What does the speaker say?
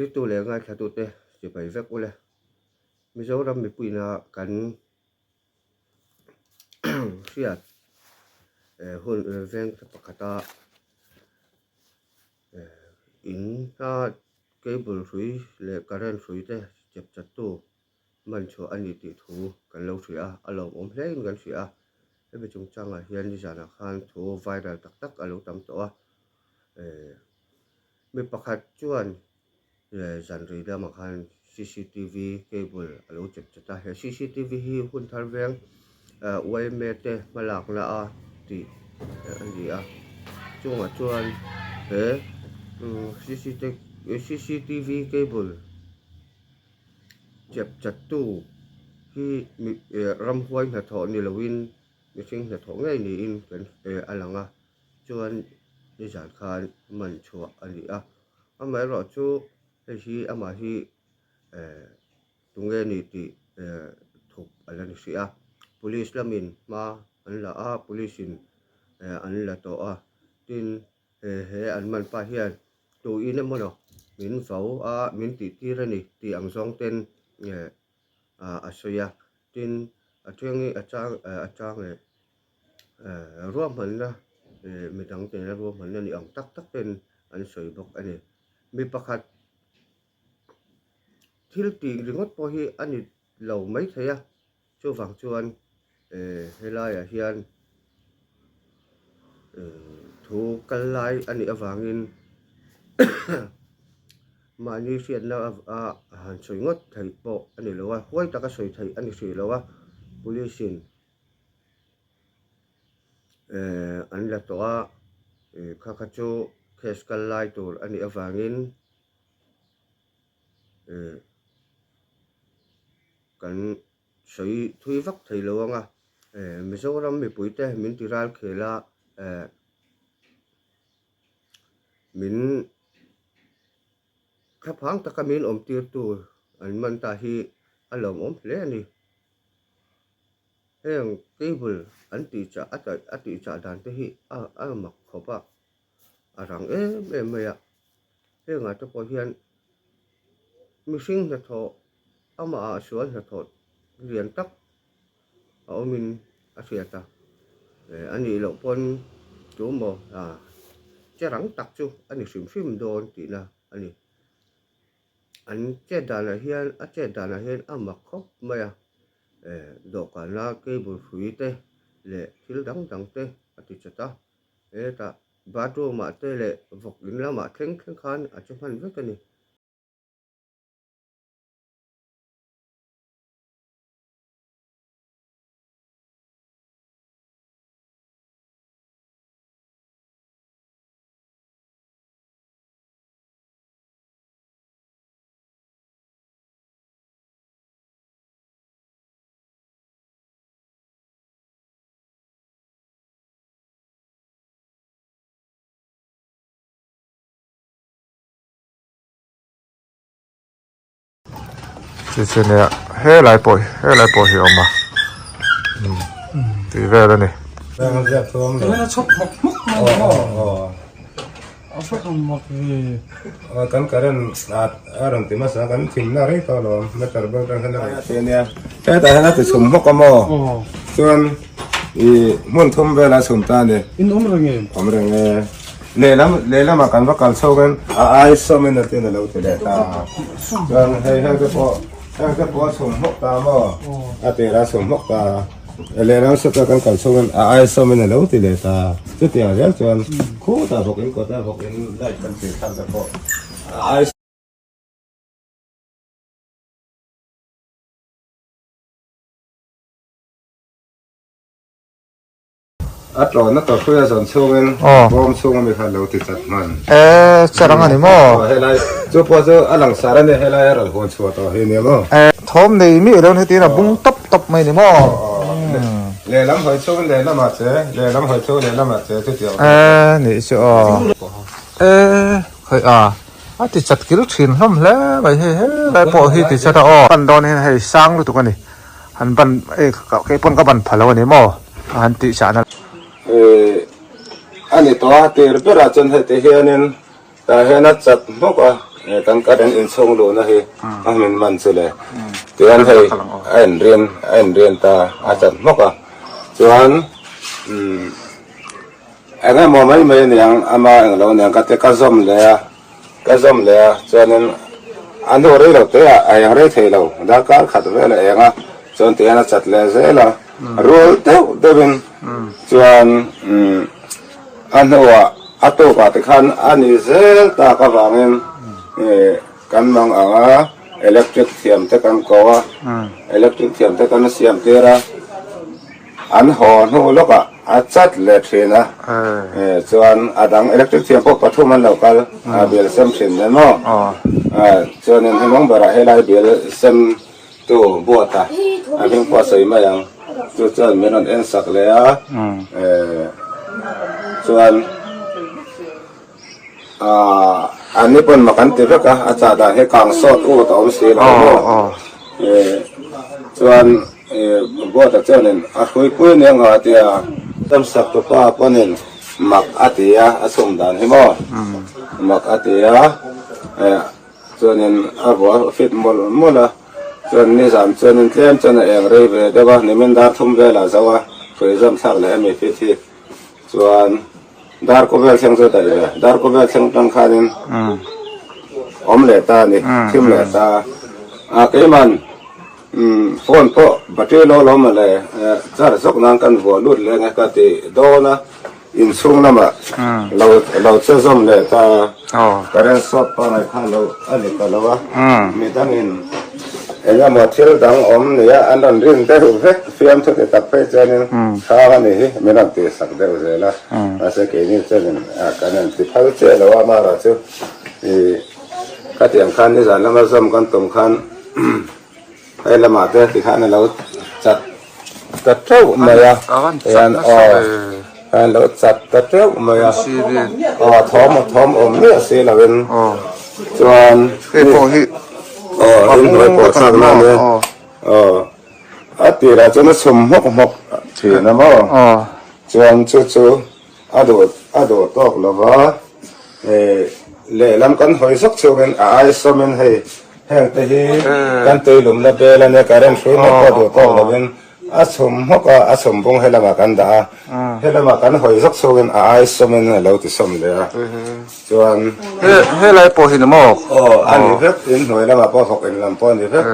Thirtu leh ngaithlatute chibai vek ule. Mizoram mipuina kan hriat hun veng pakhata in a cable hrui leh current hrui te chep chattu man chhuah a ni tih thu kan lo hria a, a lawmawm hle in kan hria a. Hemi chungchangah hian nizanah khan thu viral tak tak a lo tam tawh a, mi pakhat chuan zanrei lamah khan cctv cable a lo chep chat a, he cctv hi hun thar veng yma te hmalakna a tih a ni a, chungah chuan he cctv cable Chep chattu hi ramhuai hnathawh ni loin mihring hnathawh ngei niin kan a lang a, chuan nizan khan man chhuah a ni a. Amaherawh chu hei hi amah hi tunge ni tih thup a la ni hrih a, police lamin hma an la a, police in an la tawh a, tin he an man pah hian Tu in emaw lo min vau a, min tih tir a ni tih ang zawng ten a sawi a. Tin, a thiangi a chang a chang leh ruahmanna midang nena ruahmanna ni ang tak tak ten an sawi bawk a ni. Mi pakhat thil tih ringawt pawh hi a ni lo maithei a. Chuvang chuan helaiah hian thu kal lai a nih avangin mahni hriatna a han sawi ngawt theih pawh a ni lo a, huai taka sawi theih a ni hrih lo a, police in an la tawh a, kha kha chu case kal lai tur a nih avangin. Kan sawi thui vak thei lo ang a, Mizoram mipuite min ti ral khel a, min thlaphang taka min awm tirtu an man ta hi a lawmawm hle a ni. Heng cable an tih chah a tih chah dan te hi a mak khawp a, a rang em em mai a. Hengah te pawh hian mihring hnathawh amahah sual hnathawh lian tak a awmin a hriat a, a nih loh pawn tu maw che rang tak chu a ni hrim hrim dawn tihna a ni. An chet danah hian a chet danah hian a mak khawp mai a, dawhkana cable hrui te leh thil dang dang te a ti chat a. Hetah bathroom ah te leh vawk in lamah thleng thleng khan a che hman vek a ni. Chu chu nia helai pawh helai pawh hi a awm a tih vel a ni. Kan current a rawn ti hmasa kan thimna rei tawh alawm meter bel atang hian a rawn ti ania hetah hian a ti chhum hmawk a maw chuan ih hmun thum vel a chhum ta a ni in awm reng em awm reng e lehlam lehlamah kan va kal chho khan a ai sawm in a tin a lo ti leh ta chuan hei heng te pawh heng te pawh a chhum hmawk ta maw a tirah a chhum hmawk ta. Lehlam sawta kan kal chhungin a ai sawmin a lo ti leh ta. Chutiang zel chuan khutah bawkin kawtah bawkin light kan tih thlak te pawh a ai. A tlawnna tawrhpui a zawn chhungin bawm chhung ami kha lo ti chat hman. E charang a ni maw? Helai chu pawh chu a langsar a nia helai a rawn huan chhuah tawh hi nia maw? E thawm nei miah lo hetiang a bung tawp tawp mai ni maw? Lehlam hawi chhungin lehlamah che, lehlam hawi chhung lehlamah che chutiang. E nih chu aw. E khawi a a ti chat kil thin hlawm hle mai hei helai pawh hi ti chat a aw. Pan dawn hian hei sang lutuk a ni. Han ban e kei pawn ka ban pha lo a ni maw a han tih chahna. A ni tawh a, tir berah chuan heti hianin tah hian a chat hmawk a. Kan current inchhung luhna hi a hmin man chu le. Tichuan hei a inrin a inrin ta a chat hmawk a. Chuan umm eng emaw mai mai aniang ama englo aniang ka ti ka zawm leh a ka zawm leh a chuanin a hnu rei lo te ah a eng rei thei lo darkar khat vel a eng a chuan tihian a chat leh zel a rual deuh deuhin chuan umm a hnuah a tukah tikhan a ni zel tak avangin ih kan mang ang a electric thiam te kan ko a electric thiam te kan siam tir a. An haw hnu lawkah a chat leh thin a, chuan a dang electric thiam pawh pathum an lo kal a bial sem thin nen maw? Chuanin hlimawng berah helai bial sem tu buata a hming pawh a sawi mai ang, chu chuan min rawn en sak leh a, chuan an ni pawn mak an ti vek a, a chah dan hi kang sawt ut a awm si lo maw? Chuan. Buata chuanin a hruipui nia nga tia Tamsak tupa pawnin mak a ti a, a chhum dan hi maw mak a ti a, chuanin a vua fit mawlh mawlh a, chuan nizan chuanin tlem chuan a eng rei ve deuh a, nimin dar thum velah zo a hrui zawm thlak leh ami fit hi chuan dar kaw vel thleng chu a daih ve, dar kaw vel thleng tang khanin awm leh ta a ni, thim leh ta a, keiman. Umm phone pawh battery lo lo mawle charge zawk nan kan vuah lut leh nge ka ti dawn a inchhung lamah lo lo che zawm leh ta current short pangngai kha lo a ni ta lo a midangin eng emaw thil dang awm nia an rawn rin deuh vek fiamthu ti tak phei chuanin hrang a ni hi min rawn tihsak deuh zel a mahse keini chuanin kan rawn ti phal chiah lo a amaherawhchu ih khatiang khan nizan lama zawm kan tum khan. Hei lamah te tikhan a lo chat ta teuh mai a, hian aw a lo chat ta teuh mai a, aw thawm thawm awm miah si lovin chuan hei pawh hi aw inhnuai pawh chak na ania aw a tirah chuan a chhum hmawk hmawk thin a maw chuan chu chu a duh a duh tawk lova lehlam kan hawi zawk chungin a ai sawmin hei heng te hi kan tuilum la bel ania current hrui mai pawh duh tawk lovin a chhum hmawk a a chhum bung helamah kan dah a helamah kan hawi zawk chungin a ai sawmin a lo ti sawm leh a chuan helai pawh hi ni maw aw a ni vek inhnuai lamah pawh vawk in lam pawh a ni vek.